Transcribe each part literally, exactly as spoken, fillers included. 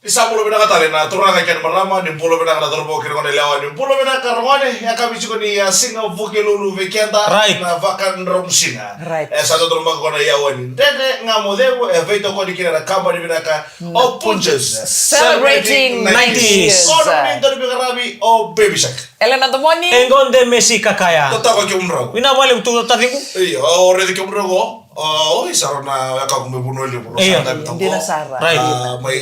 Ni sa bula vinaka tale na turaga kei na marama, ni bula vinaka na cauravou kei na goneyalewa, ni bula vinaka ragone, e yakavi tiko ni a siga Vukelulu vei keda, right, na vakadromu siga. Right. E sa dodonu maka ko na yawa ni Dredre Ga Mo Cegu, e veitokoni kina na kabani vinaka o Punjas. Celebrating ninety years. Ko na mani donu veiqaravi o Baby Shark. Elena Domoni. E gone Messi Kakaya. Totoka kemudrau. Vinaka vakalevu tu taciqu. Io, o raici kemudrau qo. O, o, i sara na weka ko mai Vanua Levu, io, sa davi toka. Dina sara. Right. A, mai,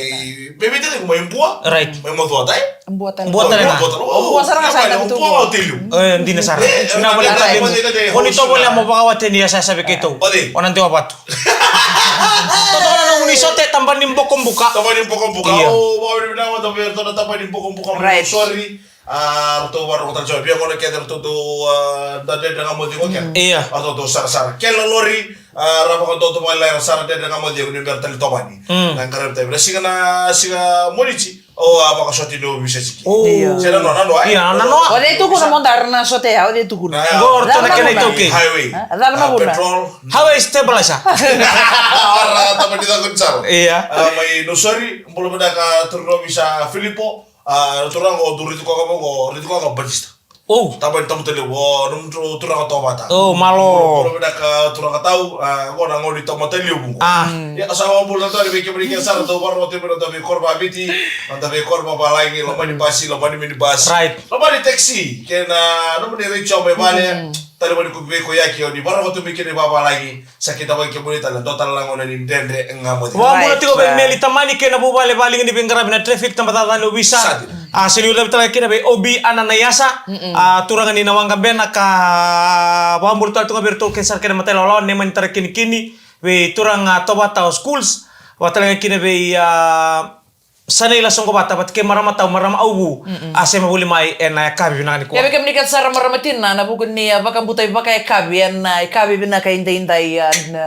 mai vei tale, mai Bua. Right. Mai Macuata, e? Bua tale. Bua tale ga. Bua tale. O, Bua sara ga sa davi toka. Bua o teliu. E, dina sara. E, vinaka vakalevu taciqu. Ko ni tovolea mo vakawateni yasayasa vei keitou. O cei? O na dewa vatu. Totoka na nomuni sote, Tabani Bokobuka. Tabani Bokobuka. Io. O, vakavinavinaka vata vei iratou na Tabani Bokobuka. Right. Sorry. A, ratou vakarorogo tale tiko vei gone kece ratou tou, a, da Dredre Ga Mo Cegu kece. Io. Ratou tou sarasara. Kele na lori, a, ra vakadodo vakalailai ra sara Dredre Ga Mo Cegu ni bera tale Tabani. Mm. Na qaravi tavi. Na siga na, siga Moniti, o a vakasoti ni ovisa tiki. O. Io. Se na noa, na noa, e? Io, na noa. O cei tukuna mo dara na sote ya, o cei tukuna? A, qo ratou na kena iTaukei. Highway. A, cava na vuna? A, petrol. Highway stabilizer. Ora, Tabani cakoni sara. Io. A, mai Nausori, bula vinaka turaga ovisa Filipo. A, turaga o tu Riti Koka, mo qo Riti Koka Batista. O. Tabani tamata levu, o, nomudrau turaga Tovata. O, malo. Bula vinaka turaga tau, a, qo na gauna ni tamata levu qo. A. Ia, sa vakabula na dua vei kemuni kece sara, dau vakarorogo tiko mai na dua vei koro vaviti, na dua vei koro vavalagi, loma ni basi, loma ni minibus. Right. Loma ni taxi, kei na, nomuni retio mai vale, tale mani ko vei ko yaki, o ni vakarorogo tiko mai kina i vavalagi. Sa kidavaki kemuni tale, dua tale na gauna ni Dredre Ga Mo Cegu. Vakabula tiko vei Meli Tamani kei na vuvale, vakaliga ni veiqaravi na traffic, tabacakacaka ni ovisa. Sa dina. A, sega ni ucavitaka kina vei Obi Ananaiasa. Mm-mm. A, turaga ni Nawaqabena ka vakabula tale tu ga vei iratou kece sara kei na matailawalawa, Nemani Tarakinikini, vei turaga Tovata o Schools, vakatalega kina vei, a, Sa na ila soqo vata, vata kei marama tau, marama auvu. Mm-mm. A sema voli mai ena yakavi vinaka nikua. Ia vei kemuni kece sara marama tina, na vuku ni, a, vakabutai vakayakavi ena yakavi vinaka edaidai, a, na,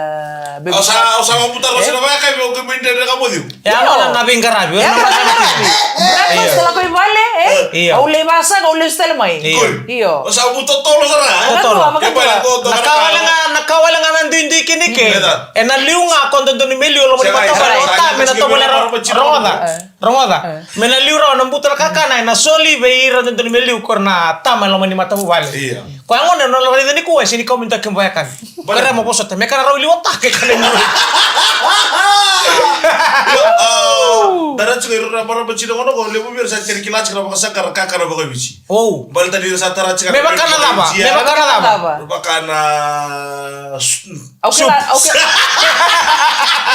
a, o sa, o sa vakabutaka, e? Sa na vakayakavi, o kemuni Dredre Ga Mo Cegu. Ia, io, na, na veiqaravi, io, na veiqaravi. Breakfast, io, lako i vale, e? Io. Au lai vasaka, au lesu tale mai. Io. Io. O sa vu totolo sara, e? Totolo. Makatua, makatua. Na ka wale ga, na ka wale ga na duidui kina i ke. Mm. Ena liu ga ko dodonu me liu, loma ni matavuvale, o ta me na tovolea. Rogoca. E. Rogoca. E. Me na liu rawa na buta na kakana, ena soli vei ira dodonu me liu, ko ira na tama e loma ni matavuvale. Io. Koya gona, na raica nikua, e sega ni kau me dua kemu vakayakavi. Baleta. Ko ira mo vosota, me ka na rau liwataka e kana ni. Io, a, da raica tiko ira na marama tina gona qo, levu vei ira sa kere kila tiko na vakasaqara kakana vakaviti. O. Baleta ni ra sa tara tiko. Me vaka na cava? Me vaka na cava? Me vaka na s-, au kila, au kila.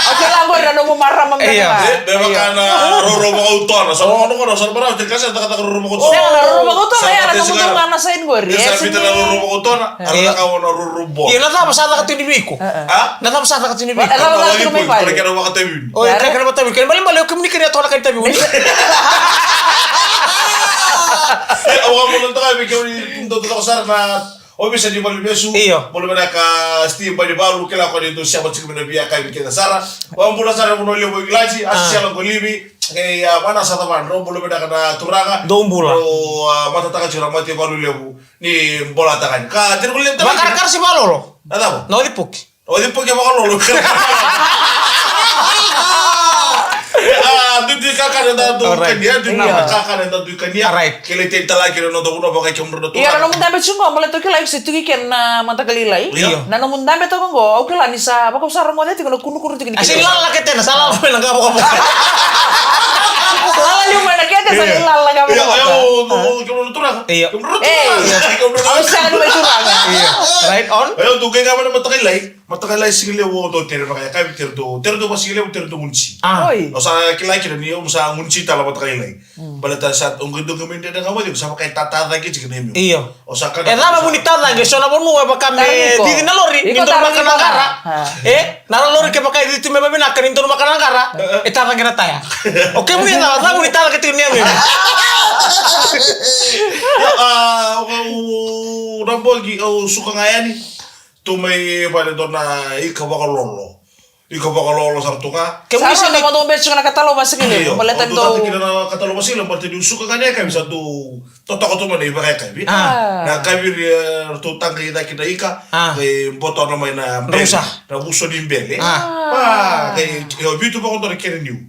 Au kila qori na nomu marama me vaka. Io. E, me vaka na roro vakautona. Sa noqu, noqu, sa noqu marama, tiko sa cakacaka roro vakautona. Sega, na roro vakautona, sa ya na nomu marama na saini qori. Sa biuta na roro vakautona. Io. Era caka na roro bola. Io, na cava sa caka tu ni vei iko? E, e. A? Na cava sa caka tu ni vei iko? E, cava sa caka tu ni vei iko? Kena vakatavi. O, e, kena vakatavi. Kena balebale, o kemuni kena toka na ka ni tavi. E, au a bula toka vei kemuni, dou toka sara na ovisa ni valeniveivesu. Io. Bula vinaka Steve Banivalu, kila ko ni dou sema tiko mai na veiyakavi kece sara. Au a bula sara Vanua Levu, Igiladi, a, Sisela Qolivi. E, a, mana sa cava, dou bula vinaka na turaga. Dou bula. Dou, a, matataka tiko na mate valu levu. Ni bolataka ni. Ka, tira vuli na tama. Vakarakara se vakalolo. Na cava? Na oci poki. Oci poki vakalolo. A, duidui kakana da dui kania, duidui kakana da dui kania. Right. Kele tei tala kina noda vanua vaka kemudra na tu. Ia, na nomu dabe tiko qo, baleta au kila iko se tuki kena mataka lailai. Io. Na nomu dabe toka qo, au kila ni sa, vaka au sa rogoca tiko na kunukunu tiko ni. A, se lala ke tena, sa lala mai na qavokavoka. Sa lala liu mai na kete, sa lala na qavokavoka. Io, io, io, kemudra na turaga. Io. Kemudra na turaga. Io. Au sega ni mai turaga. Io. Right on. Io, tu ke qava na mataka lailai. Mataka lailai siga levu o tou tere vakayakavi, tere tou, tere tou vasiga levu, tere tou gunisi. A. Oi. O sa kila kina ni o sa gunisi tala mataka lailai. Mm. Baleta sa, o qai dua qai mai Dredre Ga Mo Cegu, sa vakaitata cake tiko na imiu. Io. O sa kana. E cava vuni tata cake, so na vanua e vaka me cici na lori, ni donu maka na qara. A. E, na lori kevaka e cici tu me vavinaka, ni donu maka na qara, e tata cake na taya. O kemuni e cava, cava vuni tata cake tiko ni imiu. Ia, a, o, o, o, na bogi, o, suka ga yani. Tu mai vale dua na ika vakalolo. Ika vakalolo sara tu ga. Kemuni sa na vado beti tiko na katalova siga levu. Io, baleta dou. Kina na katalova siga levu, baleta dou suka ga ni yakavi sa dou totoka tu mai na ivakayakavi. A. Na kaviri, e, ratou taqa i cake na ika. A. Qai boto na mai na bele. Rusa. Na vuso ni bele. A. A, qai, io, vitu vakadua na kena niu.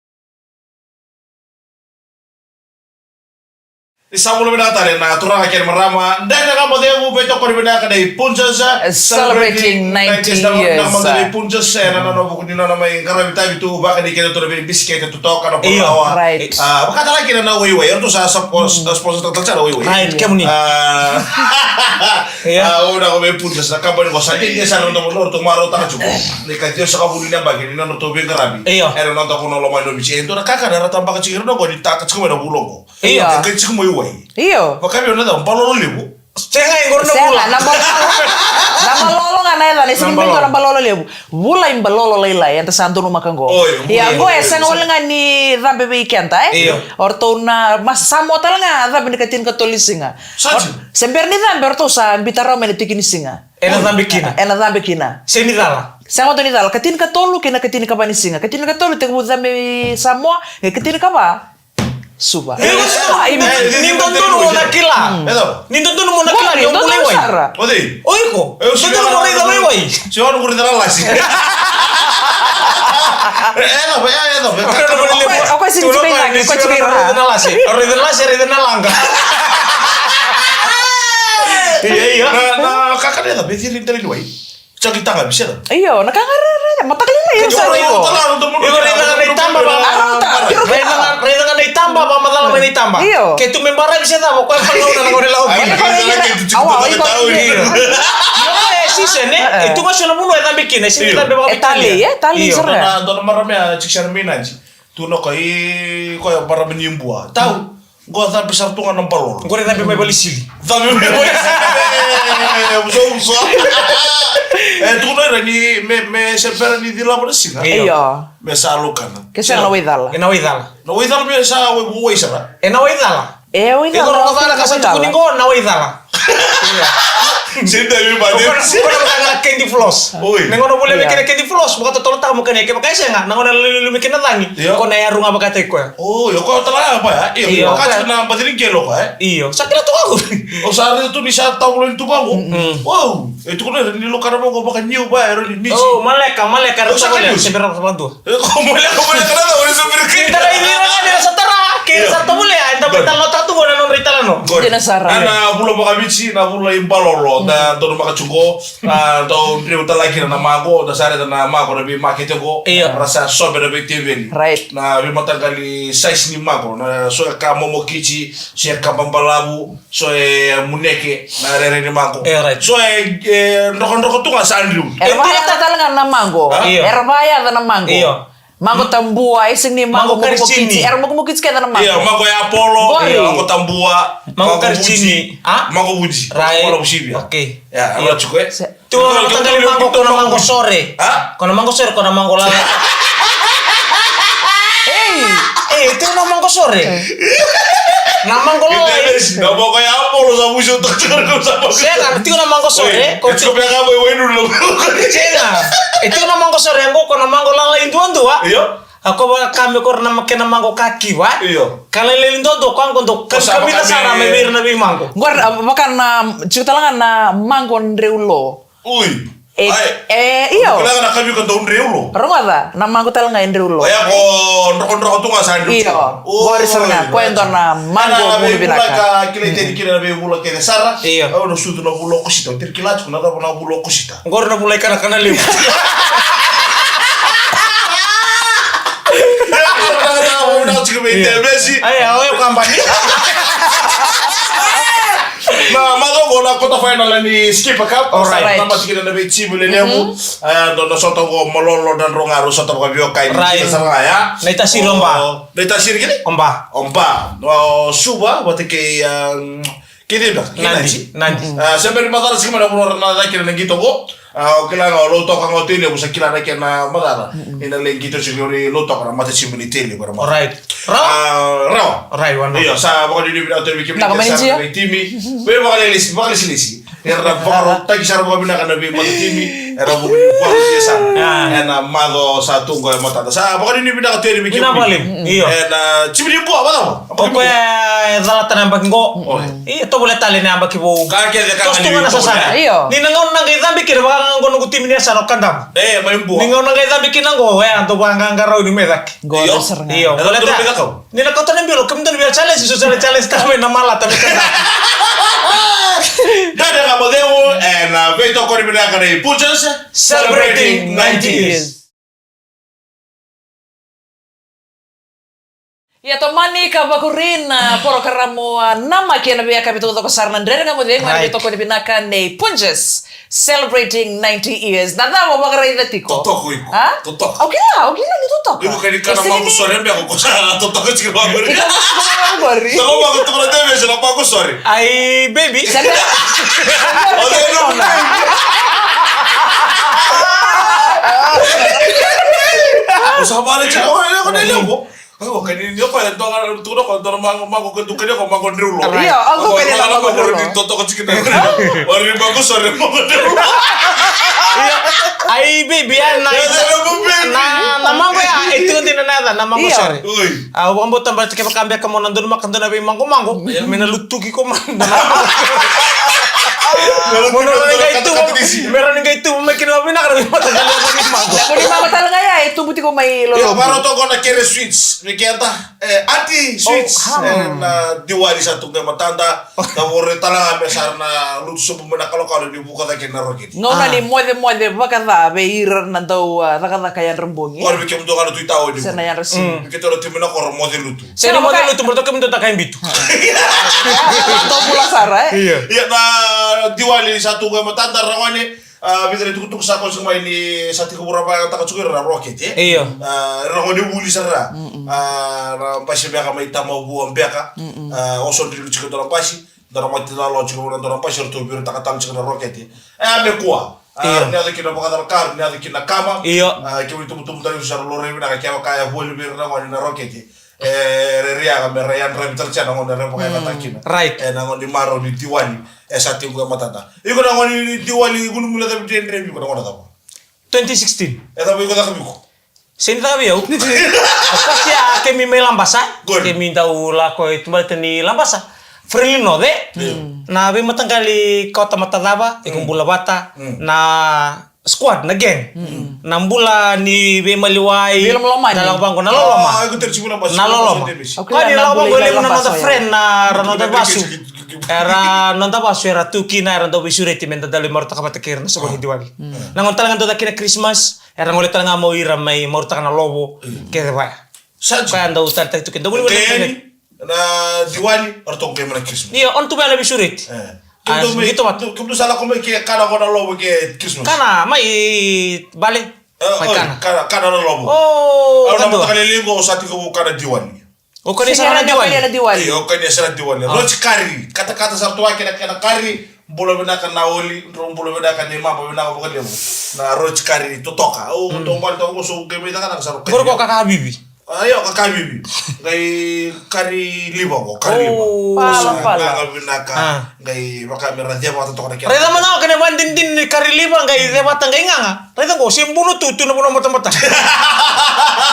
Ni sa bula vinaka tale na turaga kei na marama. Dai na gamo cegu vei tokoni vinaka na i Punjas, Celebrating ninety years. Na gamo cegu i Punjas e na nona vuku ni nona mai qaravi tavi tu vaka ni keda tu na vei bisikete totoka na bulawa. Right. A, vaka tale kina na waiwai. Eratou sa sponsor taka tale sa na waiwai. Right, kemuni. A, au na ko vei Punjas na kabani ko sa ni sa na nona ko nona tu maro taka tu. Ni ka dio sa ka vuli na baki ni nona tu vei qaravi. Era nona ko na loma ni ovici. E dua na kakana era tabaka tiko na ko ni taka tiko mai na vula oqo. Io. E kai tiko mai wai. Io. Vakavi ona cava balolo levu. Sega e qori na vula. Sega, na balolo. Na balolo ga na yacana, e sega ni dua na balolo levu. Vula i balolo lailai, eda sa donumaka qo. Oi, io, qo e sega wale ga ni cabe vei keda, e? Io. O ratou na, ma Samoa tale ga cabe ni ka tinikatolu ni siga. Sa ti. Se bera ni cabe, o ratou sa bita rawa mai na tiki ni siga. Ena cabe kina. Ena cabe kina. Sega ni cala. Sega dua ni cala. Ka tinikatolu kei na ka tinikava ni siga. Ka tinikatolu tekivu cabe i Samoa, e ka tinikava suva. Ni dodonu mo na kila. Ni dodonu mo na kila ni o bula i wai. O iko. Dodonu mo raica mai wai. Sio, au na qori cala lasi. E cava, e cava. O koya sini tiko i cake, o koya tiko i ra. Raica na lasi, raica na laga. Ia, ia. Na, na kakana e cava, e ciri dali ni wai. Sa ki taga, bisa. Io, na ka ga rere, mataka lailai, io, sa iko. Iko raica na itaba va. Raica na itaba va, macala mai na itaba. Io. Ke tu me baravi se cava, koya falauna na gone lau. Awa, iko. Io, e sise, ne? E tu ga so na vanua e cabe kina, e sini cabe vakaveitalia. E talei, e talei sara. Na dua na marama ya, tiko sara mai Nadi. Tu na koya, i koya marama ni Bua. Tau. Qo cabe sara tu ga na balolo. Qo re cabe mai valisili. Cabe mai valisili. Uso, uso. E, tukuna ira ni me, me se bera ni cilava na siga. Io. Me sa lukana. Ke sega na waicala. E na waicala. Na waicala me sa wai, wai sara. E na waicala. E waicala. Iko rogo cala ka sa tukuni qo na waicala. Same time, but then. Ko na candy floss. Oi. Na gauna vole me kena candy floss, mo ka totolo tamo kena ke vaka sega, na gauna lulu me kena cagi. Io. Ko na yaru ga vaka tai koya. O, io, ko tala ba ya. Io, ka na batini kelo ko, e. Io, sa kila tu ko. O sa re tu ni sa tau lo tu ko. Wow. E tu ko ni lo kana mo ko vaka niu ba, e ro ni. Oh, maleka, maleka, ro sa kena se bera sa bantu. E ko mole ko mole kana da wale so bere ke. Tara i vira kana sa tara. Ke sa tau mole ai da bai talo tatu wala no rai tala no. Dina sara. Na vula vakaviti na vula i balolo da donu maka tuko. A dau dreu talaki na mago da sare na mago na vei makete ko. Ra sa sobe na vei teveni. Right. Na vei mataqali size ni mago na so ka momo kici se ka bambalavu. So e muneke na rere ni mago. So e drokadroka tu ga sa driu. Era vaya tale ga na mago. Era vaya na mago. Mago tabua, e sega ni mago mokomokiti. Era mokomokiti kece na mago. Ia, mago ya polo, mago tabua, mago karitini, mago vuji. Mago vuji via. Okay. Ia, era tiko e. Tu na mago taqali mago, ko na mago sore. A? Ko na mago sore, ko na mago lala. Ei, ei, tu na mago sore. Na mago lala. Na mago ya polo sa vuji o taqali ko sa mago. Sega, tu na mago sore. Ko tiko pe ka mai wainu na mago. Sega. E tu na mago sore, ko na mago lala i duadua. Io. A ko vakakame ko ra na kena mago ka kiva. Io. Ka lailai ni dodonu ko a qo dou ka kamica sara me vei ira na veimago. Qori a vaka na tiko tale ga na mago dreu lo. Ui. E, e, io. Ko laga na kamica dou dreu lo. Rogoca, na mago tale ga e dreu lo. Oya ko drokadroka tu ga sa dreu. Io. Qori sara ga, ko e dua na mago mudu vinaka. Ka kilai teni kina na veivula kece sara. Io. Au na sucu na vula o Kosita, o teri kila tiko na cava na vula o Kosita. Qori na vula i kanakana levu. Aya, oya kambani. Na maco qo na quarter final ni Skipper Cup. Alright. Na matikina na veitimu lelevu. Aya, dou na sota qo malolo na drogaru sota vakaviokai. Right. Kina sara ga ya. Na itasiri oba. Na itasiri kina? Oba. Oba. O Suva vata kei, um, Kei cei beka? Kei Nadi. Nadi. Nadi. A, se bera ni macala tiko mai na vanua ra na cakina na qito qo. A, o kila ga o Lautoka ga o Tailevu sa kila na kena macala. Ina lai qito tiko ni Lautoka na matasimu ni Tailevu. Alright. Rawa? A, rawa. Alright, wana. Io, sa vakanuinui vinaka tale vei kemuni. Vinaka mai ni sa jia. Vei timi. Vei vakalesilesi, vakalesilesi. Era vakarautaki sara vakavinaka na veimatatimi, era vuku ni volunteer sara. Ah. Ena macawa sa tu qo e matada. Sa vakanuinui vinaka tu yani vei kemuni. Vinaka vakalevu. Io. Ena timi ni Bua, vakacava? O koya e calata na yabaki qo. Oi. Io, tovolea tale na yabaki vou. Ka kece ka. Toso tu ga na sasaga. Io. Ni na gauna na qai cabe kina, vaka ga qo noqu timi ni yasana o Kadavu. E, mai Bua. Ni gauna na qai cabe kina qo, e, a dau vaqaqarauni mai cake. Io. Io. E, dau mai cake. Ni na kauta na bilo, kemudou na via challenge, so challenge, challenge tale mai na malata, me ka. Dredre Ga Mo Cegu, ena veitokoni vinaka nei Punjas, celebrating ninety years. Ia tomani ka vakuri na porokaramu, a, Namaki ena veiyakavi taucoko sara na Dredre Ga Mo Cegu, ena veitokoni vinaka nei Punjas. Celebrating ninety years. Na cava o vakaraica tiko? Totoka iko. Ha? Totoka. Au kila, au kila ni totoka. Iko kani kana maku sore beka ko sa totoka tiko maku. Iko maku sore. Sa maku toka na teve sa maku sore. Ai, baby. Sa na. O, sa vale tiko, o, o, o, o, o, Ai, o kani ni o koya e toka na tukuna ko dora mago mago ko tukuni ko mago drilo. Io, au tukuni na mago drilo. Ni totoka tiko na. Ori mago sore mago drilo. Io. Ai, baby, ya na. Na, na mago ya e tu dina na na mago sore. Oi. Au vakabauta beka kevaka beka mo na donu maka donu vei mago mago. Me na lutuki ko mago. Mo na qai tu. Me ra ni qai tu me kina vinaka na vei mata. Ni mago tale ga ya e tubu tiko mai lolo. Io, varo toka na kere sweets. Me keda. E, Aunty Sweets, oh, e, na Diwali sa tu qai matada, na vore tale ga me sara na lutu sobu mai na kalokalo ni vuka cake na roketi. Gauna ni mocemoce vakaca vei ira na dau, a, cakacaka yadra bogi. Qori vei kemudou ga na Tui Taoni. Se na yadra siga. Vei keitou na timi na koro moce lutu. Se ni moce lutu, baleta kemudou ta kai bitu. Dou bula sara, e? Io. Ia, na Diwali sa tu qai matada, ragone, A, vica na itukutuku sa koso mai ni sa tiko vura vakayagataka tiko ira na rocket, e? Io. A, ira na gone vuli sara. A, na basi beka mai Tamavua beka. A, oso dri tiko dua na basi. Dua na mati lalo tiko na dua na basi, ratou viritaka tale tiko na rocket, e? E, a me kua. A, io. Ni yaco kina vakacalaka, ni yaco kina kama. Io. A, kemuni tubutubu tale sara, laurai vinaka kevaka e voli vei ira na gone na rocket. E, re riaga me ra yadravi tale tiko na gone re vakayagataka kina. Right. E, na gone marau ni Diwali. E sa tiko e matada. Iko na gone ni Diwali, gulugulu cava dredre vei iko na gone cava? Twenty sixteen. E cava iko caka vei iko? Sega ni caka vei au. Of course, ya, kemi mai Labasa. Good. Kemi dau lako e tubaleta ni Labasa. Friendly North, e? Io. Na veimataqali kota matacava, iko bula vata. Na squad, na gang. Na bula ni veimaliwai. Veilomalomani. Na lako vaqo, na loloma. Ah, iko teri tiko na basi. Na loloma. Au kila na bula i Labasa. Koya ni lako vaqo e levu na noda friend, na ra noda vasu. Era noda vasu, era tu kina, era dau veisureti me da dau lai marautaka vata kei ira na soqo ni Diwali. Na gauna tale ga dau caka kina Christmas, era gole tale ga mai o ira mai marautaka na lovo kece vaya. Sa koya dau taleitaki tu kina. Dau vuli vuli. Kei na Diwali, o ratou qai mai na Christmas. Io, o na tu vaya na veisureti. E. A, kemudou mai, kemudou sa lako mai ke kana qo na lovo ke Christmas. Kana, mai bale. E, mai oi, kana. Kana, kana na lovo. O, au na mataka lelevu qo au sa tiko vou kana Diwali. O kania sara na Diwali. Io, o kania sara na Diwali. Roti kari. Katakata sara tu ga kena, kena kari. Bula vinaka na oli, drau bula vinaka ni mama vinaka vakalevu. Na roti kari totoka. O, toka mai, toka qo so qai mai caka na sara. Qori ko kakavivi. A, io, kakavivi. Qai kari liva qo, kari liva. O, pala, pala. Gaga vinaka, qai vaka me ra cevata toka na kena. Raica mada qo kena vadinadina ni kari liva, qai cevata, qai gaga. Raica qo, se buno tu, tu na vanua batabata.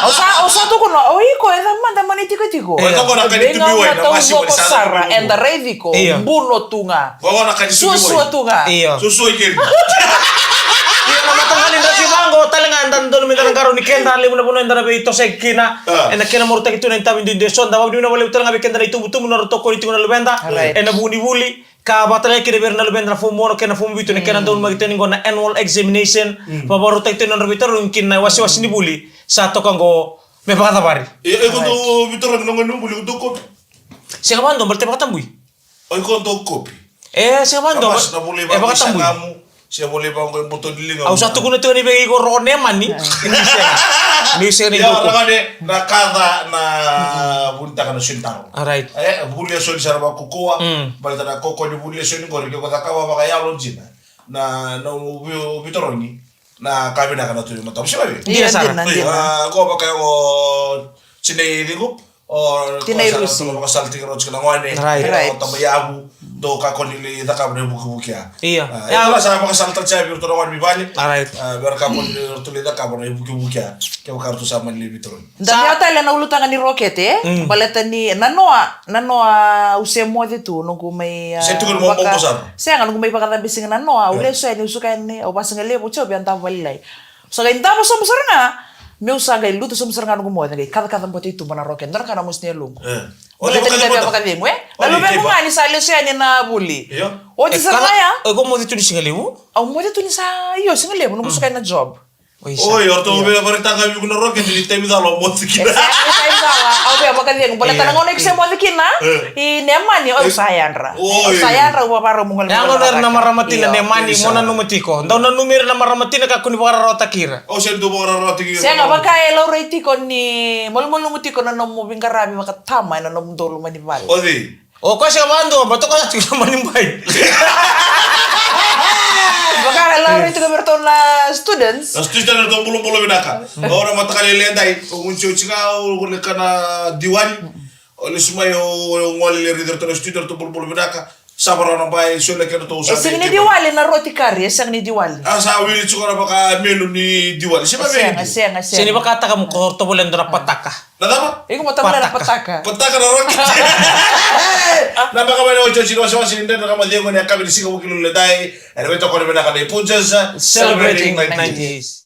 Au sa, au sa tukuna, o iko, e cava mada mani tikotiko. Raica qo na kani tubi wai, na vasi wai sara. Eda raici iko, buno tu ga. Qo na kani tubi wai. Suasua tu ga. Io. Suasua i keri. Io, na mataqali draki vaqo, tale ga eda dodonu me da na qarauni keda, levu na vanua eda na veitoseki kina. A. Ena kena marautaki tu na itavi duidui eso, da vakavinavinaka vakalevu tale ga vei keda na itubutubu, na nodra tokoni tiko na luveda. Right. Ena vuku ni vuli, ka vakatalega kina vei ira na luveda na fomu ono kei na fomu vitu, na kena dau mai tiko qo na annual examination. Mm. Vakarautaki tu na nodra veitarogi kina na wasewase ni vuli. Sa toka qo me vakacavari. E, e, ko dou veitarogi na gone ni vuli, ko dou kopi? Sega vakadua, baleta e vakatabui. O iko dou kopi. E, sega vakadua. Basi na vuli e vakatabui. Se voli vaqo e boto ni liga. Au sa tukuna tiko ni vei iko ro ne mani. Ni sega. Ni sega ni. Ia, dou. Ragone, na kaca na vunitaka na soni taro. Alright. E, vuli e soni sara vakaukaua. Mm. Baleta na kaukaua ni vuli e soni qori ke ko cakava vakayalo dina. Na, na nomu veitarogi. Na ka vinaka na tu i matamu. Sega vei? Dina sara. Dina, dina. A, ko vaka o tinai ligo. O, tinai rusi. Ko sa na vakasala tiko na gone. Right. Right. O tama yavu. Dou kakua ni lai cakava na ivukivuki ya. Io. Ah, e, ya. Tou sa vakasalataka tiko vei iratou na gone ni vale. Alright. Ah, me ra kakua ni ratou lai cakava na ivukivuki ya. Kevaka ratou sa mani lai veitarogi. Da via tale na ulutaga ni rokete, e? Mm. Baleta ni na noa, na noa au se moce tu, noqu mai, ah, se tu ni mo vaka-, mo sara. Sega, noqu mai vakacabe siga na noa, au lesu yani, au suka yani, au vasigalevu, tio, via davo valilai. Sa qai davo sobu sara ga, meu sa qai lutu sobu sara ga noqu moce, qai kacakaca bote i tuba na rokete, dua na ka na mosi ni yaloqu. E. O cei vakacegu? Baleta ni da via vakacegu, e? Na luvemu ga ni sa lesu yani na vuli. Io. Oti sara ga ya. E, iko moce tu ni sigalevu? Au moce tu ni sa, io, sigalevu, noqu suka yani na job. Oi, sa. Oi, o ratou via vakaraitaka vei iko na rokete ni taimi cala o moce kina. E sega ni taimi cala, au via vakacegu. Baleta na gauna iko se moce kina, i Nemani, au sa yadra. Oi. Au sa yadra, au vakarau mo gole. Io, gauna era na marama tina Nemani, mo nanuma tiko. Dau nanumi ira na marama tina ka kua ni vakararawataki ira. Au se dau vakararawataki ira. Sega, vaka e laurai tiko ni malumalumu tiko na nomu veiqaravi vakatama ena nomu dau loma ni vale. O cei? O koya se vakadua, ba toka tiko na mani bai. Vaka e laurai tiko vei iratou na students. Na students na ratou bulabula vinaka. Gauna mataka lailai edai, o gunu sioci ga, o gunu kana Diwali. O lesu mai, o, o gole lai raici iratou na students, ratou bulabula vinaka. Sa varau na bai, solia kedatou sa. E sega ni Diwali na roti kari, e sega ni Diwali. A sa wili tiko na vaka menu ni Diwali. Sega, sega, sega. Sega ni vakataka mo ko tovolea dua na pataka. Na cava? Iko mo tovolea na pataka. Pataka na roki. Na baka mai na otioti ni wasewase ni Dredre Ga Mo Cegu ena yakavi ni siga Vukelulu edai. Ena veitokoni vinaka na Punjas. Celebrating ninety years.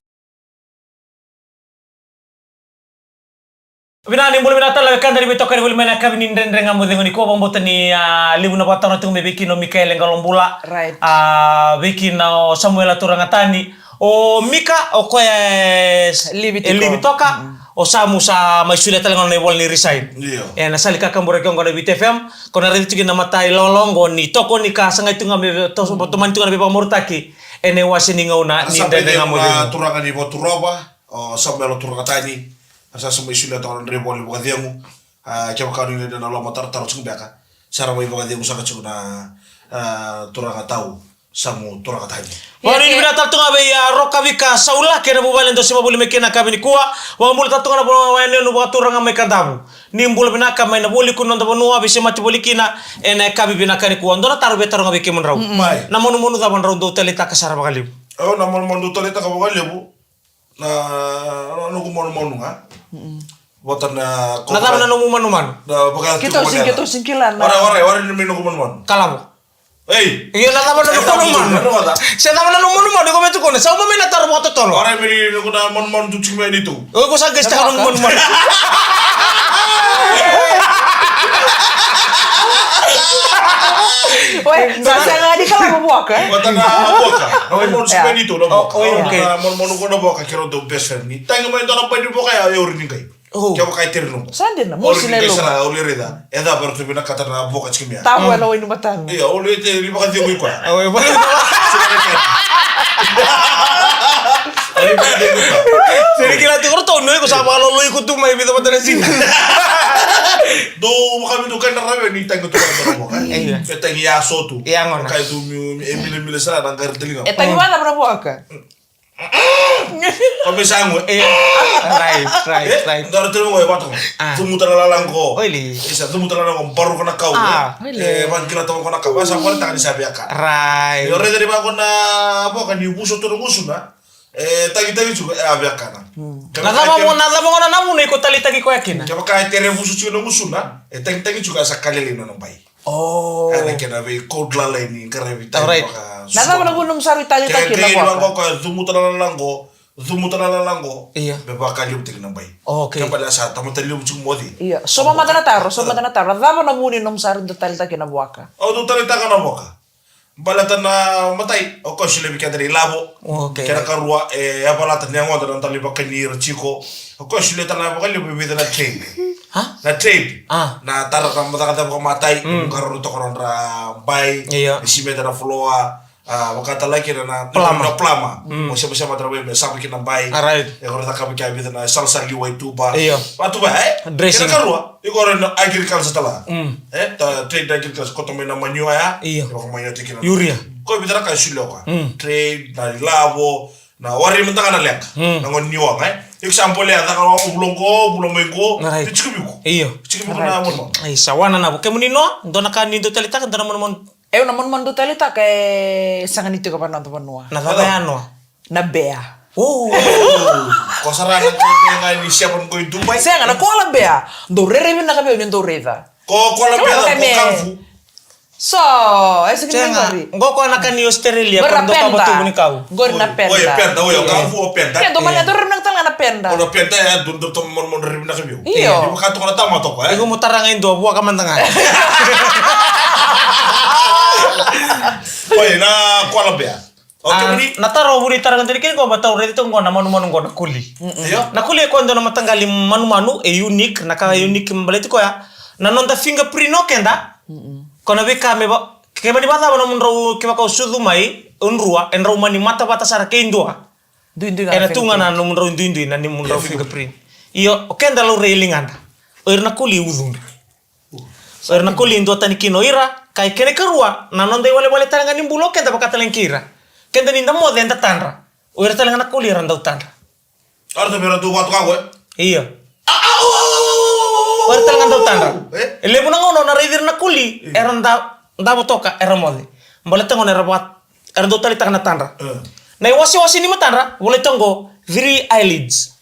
Vinaka ni bula vinaka tale na wekada ni veitokoni voli mai na yakavi ni Dredre Ga Mo Cegu nikua. Vakabauta ni, ah, levu na vakataroga tiko mai vei kina o Mikaele Qalobula. Right. Ah, vei kina o Samuela Turagatani. O Mika, o koya e livi tiko. E livi toka. Mm. O Samu sa mai solia tale ga na ivola ni resign. Io. Ena sala ni kakaburaki oqo na Viti F M, ko na raici tiko na mata ilawalawa oqo ni tokoni ka sagai tu ga me to-, tomani tu ga na veivakamareqeti ena iwase ni gauna ni Dredre Ga Mo Cegu. Turaga ni Vaturova, o Samuela Turagatani, a sa mai solia toka na draiva ni vakacegu. Ah, kevaka ni na lomatarotaro tiko beka, sa ra mai vakacegu saka tiko na, ah, turaga tau. Samu Turagatani. Ia, vakanuinui vinaka tale tu ga vei, ah, Rokavika Saula kei na vuvale dau sema voli mai kina na yakavi nikua. Vakabula tale tu ga na vua, vua, yanuyanu vakaturaga mai Kadavu. Ni bula vinaka mai na vualiku ni noda vanua, veisemati voli kina ena yakavi vinaka nikua. Dua na taro via taroga vei kemudrau. Mm, mm. Mai. Na manumanu cava drau dau taleitaka sara vakalevu? Au, na manumanu dau taleitaka vakalevu. Na, na noqu manumanu ga. Mm-mm. Vata na, na cava na nomu manumanu? Na vaka keitou sega, keitou sega ni kila na. Ora, ora, ora ni mai noqu manumanu. Kalavo. Ei. Io, na cava na nomu manumanu? Se cava na nomu manumanu, iko me tukuna. Sa uma mai na taro vakatotolo. Ora, me ni noqu na manumanu tu tiko mai ni tu. Iko sa qai sitaka nomu manumanu. Oi, sa sega ni kalavo vuaka, e? Vata na vuaka. Na manumanu tiko mai ni tu, na vuaka. Oh, okay. Na manumanu ko na vuaka, keirau dau best friend. Ni tagi mai dua na bai ni vuaka ya, e ori ni qai. Oh. Kevaka e tere nomu. Sa dina, mosi na ilomu. Au lai raica. E cava eratou vinakata na vuaka tiko mai ya. Tavu ena wai ni matana. Io, au lai te, ni vakacegu i koya. Au lai vakacegu. Au lai vakacegu i koya. Sega ni kila tiko ratou, ni o iko sa vakalolo iko tu mai vica vata na siga. Dou vakavitu kai na rave ni tagi tu mai na vuaka. Io. Me tagi ya so tu. Ia gona. Kai tu mi, e milemile sara na qari taliga. E tagi vata na vuaka. Ko me sangu. Eh, right, right, eh, right. Dara tele mo e vato. Ah. Cumuta na lalango. Oili. Isa cumuta na lalango, baru ko na kau. Ah. Eh, oili. Eh, van kila tau ko na kau. Sa ko na tani sa via ka. Right. Yo rede ni va ko na boka ni vuso tu na gusuna. Eh, tagi tagi tu, eh, a via ka na. Hmm. Na cava mo, na cava mo na navu ni ko tali tagi ko yakina. Kevaka e tere vuso tu na gusuna. Eh, tagi tagi tu ka sa kalele na bai. Oh. Ena kena vei code lalai ni qaravi tani. Alright. Vaka. Na cava na vuna nomu sa rui talitaki na vuaka? Kena vei vaka cumuta na lalango, cumuta na lalango. Io. Me vakalevutaki na bai. Oh, okay. Kena balea sa tamata levu tiko moci. Io. Soma mada na taro, soma mada na taro. Na cava na vuna nomu sa rui talitaki na vuaka? Au dau talitaka na vuaka. Baleta na matai, o koya solia vei keda na ilavo. Okay. Kena karua, e, e valata ni yagoda na dau lai vakani ira tiko. O koya solia tale na vakalevu e vica na trade. Ha? Na trade. Ah. Na tara na mataka vakamatei, mm, karoro toka nodra bai. Io. E simeta na floor, a, vakatalaki na, na plama. Na plama. Mm. O semasema tara bai, me sava kina bai. Alright. E koro cakava kina vica na salsa liwa i tuba. Io. Va tuba, e? Dressing. Kena karua. Iko rai na agriculture tala. Mm. E, ta, trade agriculture, koto mai na manure ya. Io. Iko manure tiko na. Urea. Ko vica na ka e solia o koya. Mm. Trade, na ilavo, na wari mada ga na leqa. Mm. Na gone ni waqa, e. Example ya, caka o vula qo, vula mai qo. Right. Tiko viko. Io. Tiko viko na manumanu. Ai, sa wana na vo. Kemuni noa, dua na ka ni dau talitaka, dua na manumanu. E, au na manumanu dau taleitaka e sega ni tiko vaka noda vanua. Na cava ya noa? Na bea. Ko sara na kau bea ga ni seven ko i Dubai. Sega, na koala bea. Dou rairai vinaka vei au ni dou raica. Ko koala bea, ko kavu. So, e sega ni qori. Qo ko na ka ni Australia, ko dou kava tubu ni kau. Qori na peda. Oi, peda, oi, kavu o peda. Ke dou mani dou rairai vinaka tale ga na peda. O na peda, e, dou dou tomo mani rairai vinaka vei au. Io. Ni vaka toka na tamata ko, e. Iko mo tara ga e dua, vua ka mada ga. Oi, na koala bea. Okay, ah, na taro vuri taro na tini kini ko matau raici tiko qo na manumanu qo na koli. Io. Na koli e koya dua na mataqali manumanu e unique, na ka unique baleti koya. Na noda fingerprint o keda. Ko na veika me va, ke mani vacava na mudrau kevaka o sucu mai, o drua, e drau mani matavata sara kei dua. Duidui ga. E na tu ga na nomudrau duidui na nimudrau fingerprint. Io, o keda laurai e ligada. O ira na koli e ucudra. O ira na koli e duatani kina o ira, ka i kena ikarua, na noda iwalewale tale ga ni bula o keda vaka tale ga kei ira. Keda ni da moce eda tadra. O ira tale ga na koli era dau tadra. Era dau vei ira dau vatuka qo e? Io. O ira tale ga dau tadra. E levu na gauna o na raici ira na koli, era da, davo toka, era moce. Baleta gona era vaka, era dau taleitaka na tadra. Na iwasewase ni matadra, volai toka qo, three eyelids.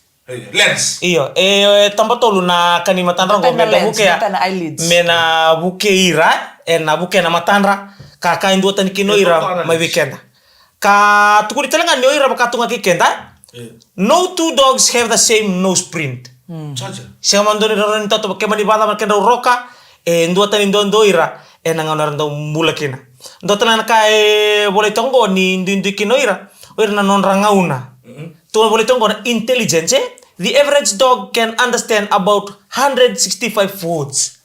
Lens. Io, e, e taba tolu na ka ni matadra qo me na vukea. Me na vukei ira, e na vukea na matadra, ka ka e duatani kina o ira mai vei keda. Ka tukuni tale ga ni o ira vaka tu ga kei keda. No two dogs have the same nose print. Sega mada ni rawa ni tautauvata, ke mani vacava na kedrau roka, e duatani duadua o ira, e na gauna era dau bula kina. Dua tale ga na ka e volai toka qo ni duidui kina o ira, o ira na nodra gauna. Tou na volai toka qo na intelligence, e? The average dog can understand about hundred sixty-five words.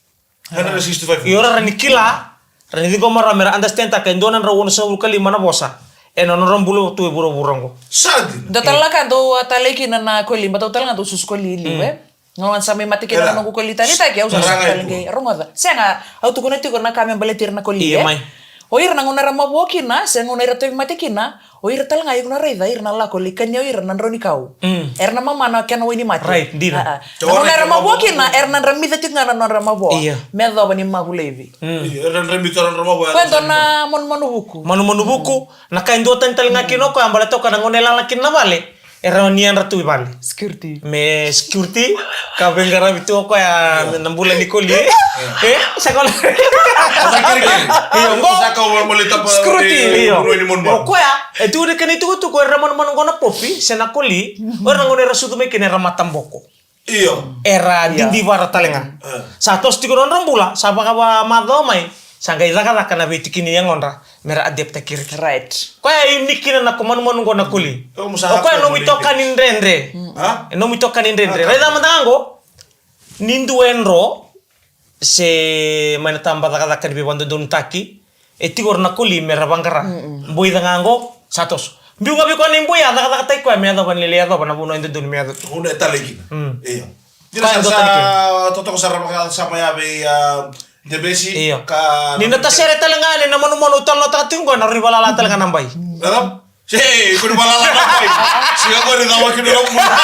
Hundred sixty-five words. Io, ra rawa ni kila, rawa ni ciqoma ra me ra understand taka e dua na drau onosagavulu ka lima na vosa. E na nodra bula tu e vuravura qo. Sa dina. Dua tale na ka dau a talei kina na koli, baleta au tale ga dau susu koli i liu, e? Gauna sa mai mate kina na noqu koli taleitaki, au sa susu tale qai rogoca. Sega, au tukuna tiko na ka me baleti ira na koli, e? Io, mai. O ira na gauna era mavoa kina, se gauna era tauvimate kina, o ira tale ga iko na raica, ira na lako lai kania o ira na drau ni kau. Era na mama na kena wai ni mate. Right, dina. Na gauna era mavoa kina, era na dramica tiko ga na nodra mavoa. Io. Me yacova ni mavu laivi. Io, era na dramica na nodra mavoa. Koya e dua na manumanu vuku. Manumanu vuku, na ka e duatani tale ga kina o koya, baleta o koya na gauna e lala kina na vale. E rawa ni yadra tu i vale. Security. Me security, ka veiqaravi tu o koya na bula ni koli. E, sa kola. Io, qo. Security, io. O koya, e tu na kena itukutuku, era manumanu qo na popi, se na koli, o ira na gauna era sucu mai kina era mataboko. Io. Era didivara tale ga. Sa toso tiko na nodra bula, sa vakavamacawa mai, sa qai cakacaka na veitikini yagodra me ra adapt-taki ira. Right. Koya e unique kina na ko manumanu qo na koli. O koya nomu itokani dredre. E nomu itokani dredre. Raica mada ga qo. Ni dua e dro se mai na taba cakacaka ni veivakadodonutaki. E tiko ira na koli me ra vaqara. Boica ga qo sa toso. Biu ga vei koya na iboi a cakacakataki koya me yacova na lele, yacova na vanua e dodonu me yacova. Vanua e talei kina. Io. Dina sa totoka sara vakasama ya vei a Debesi. Io. Ni na tasere tale ga ni na manumanu tale na taka tiko qo na rui valala tale ga na bai. Yacova? Sei, ko ni valala na bai. Siga ko ni cava kina na kumuna.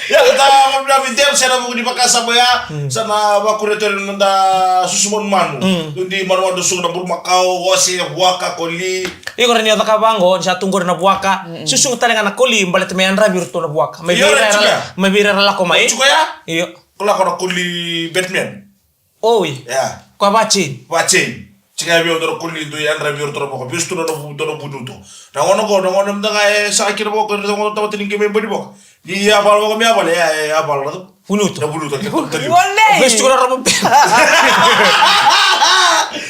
Ia, sa vakavinavinaka Debesi ena vuku ni vakasama ya. Sa na vakuria tu na noda susu manumanu. Dua ni manumanu suka na bulumakau, ose, vuaka, koli. Iko rawa ni o cakava qo, ni sa tu qori na vuaka. Susuga tale ga na koli, baleta me yadravi iratou na vuaka. Mai vei ira era lako mai. Io. Ko lako na koli Batman. Oi. Ia. Koya vachain. Vachain. Tiko vei au dua na koli dau yadravi iratou na vuaka. Vesu tu na vu, dua na vunuto. Na gauna qo, na gauna mada ga e sa kina vuaka, na gauna tamata ni qai mai bani vuaka. Ni yavala vuaka me yavala, e yavala na tu. Vunuto. Na vunuto, ke tu tali. Vesu tu na rama.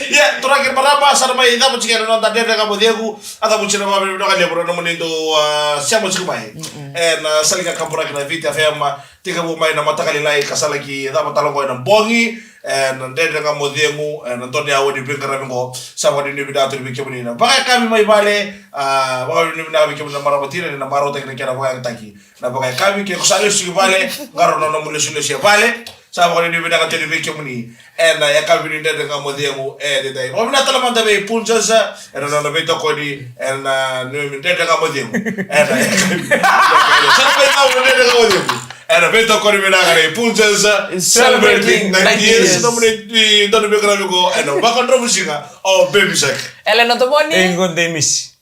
Ia, turaga kei na marama, sa na mai cava tiko na noda Dredre Ga Mo Cegu. A cavuti na vakavinavinaka levu na nomuni dau, a, sema tiko mai. Ena sala ni kakaburaki na Viti F M. Tekivu mai na mataka lailai ka sa laki cava tale qo ena bogi, ena Dredre Ga Mo Cegu, ena dua na aua ni veiqaravi qo. Sa vakanuinui vinaka tu vei kemuni na vakayakavi mai vale, a, vakanuinui vinaka vei kemuni na marama tiko ni na marautaki na kena vakayagataki na vakayakavi. Ke ko sa lesu tiko i vale, qarauna na nomu lesulesu e vale. Sa vakanuinui vinaka tu vei kemuni ena yakavi ni Dredre Ga Mo Cegu edaidai. Vakanuinui vinaka tale mada vei Punjas ena nona veitokoni ena, a, ni Dredre Ga Mo Cegu. Ena yakavi. Sa na veitokoni Dredre Ga Mo Cegu. Ena veitokoni vinaka nei Punjas, celebrating Celebrating ninety ninety years. Years. Nomuni donu vei kora viko ena vakadromusiga o Baby Shark. Elena Tomoni. Ei, qo Demis.